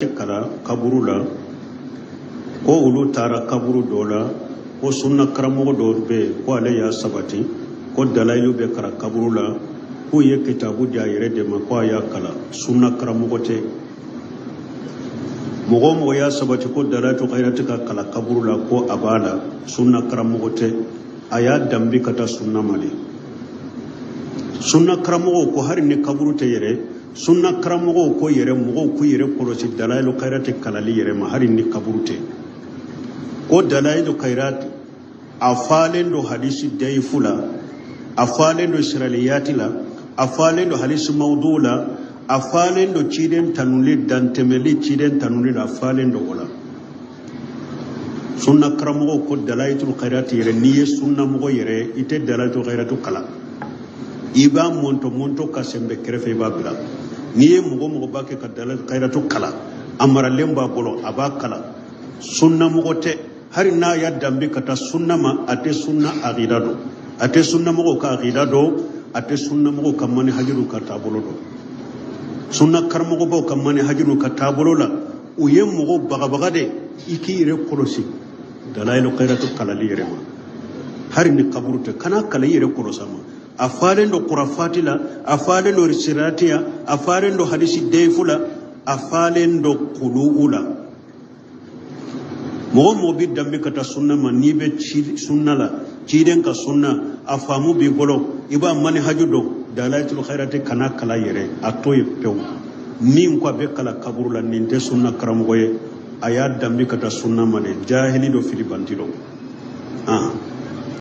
Kalan kaburu la, ko olu taara kaburu dɔ la, ko sunna karamɔgɔ dɔ bɛ yen, ko ale y'a sabati ko dalayilu bɛ kalan kaburu la, k'u ye kitabu di a yɛrɛ de ma, ko a y'a kalan. Sunna karamɔgɔ tɛ. Mɔgɔ o mɔgɔ y'a sabati ko dalayilu khayrati ka kalan kaburu la, ko a b'a la, sunna karamɔgɔ tɛ. A y'a danbi ka taa sunna ma de. Sunna karamɔgɔw ko hali ni kaburu tɛ yɛrɛ, sunna karamɔgɔw ko yɛrɛ mɔgɔw k'u yɛrɛ kɔlɔsi dalayilu khayrati kalali yɛrɛ ma, hali ni kaburu tɛ. Ko dalayilu khayrati a falen don hadisi dayifu la, a falen don siraliyati la, a falen don hadisi mawdu la, a falen don ciden tanuli dantɛmɛli, ciden tanuli la, a falen don o la. Sunna karamɔgɔw ko dalayilu khayrati yɛrɛ, n'i ye sunna mɔgɔ yɛrɛ, i tɛ dalayilu khayrati kalan, i b'a mɔntɔ mɔntɔ ka sɛnbɛ kɛrɛfɛ, i b'a bila. N'i ye mɔgɔ mɔgɔ b'a kɛ ka dalayilu khayrati kalan, a maralen b'a bolo, a b'a kalan, sunna mɔgɔ tɛ. Hali n'a y'a danbe ka taa sunna ma, a tɛ sunna akida dɔn, a tɛ sunna mɔgɔw ka akida dɔn, a tɛ sunna mɔgɔw ka manihaju ka taabolo dɔn. Sunna karamɔgɔbaw ka manihaju ka taabolo la, u ye mɔgɔw bagabaga de. I k'i yɛrɛ kɔlɔsi dalayilu khayrati kalali yɛrɛ ma, hali ni kaburu tɛ, kana kalan, i yɛrɛ kɔlɔsi a ma. A falen don kurafati la, a falen don siratiya, a falen don hadisi dayifu la, a falen don kulu'u la. Mɔgɔ mɔgɔ bɛ danbe ka taa sunna ma, n'i bɛ ci sunna la, ciden ka sunna a faamu b'i bolo, i b'a manihaju dɔn, dalayilu khayrati kana kalan yɛrɛ, a to yen pewu. Min ko a bɛ kalan kaburu la, nin tɛ sunna karamɔgɔ ye, a y'a danbe ka taa sunna ma de. Jahili dɔ, filibanti dɔ.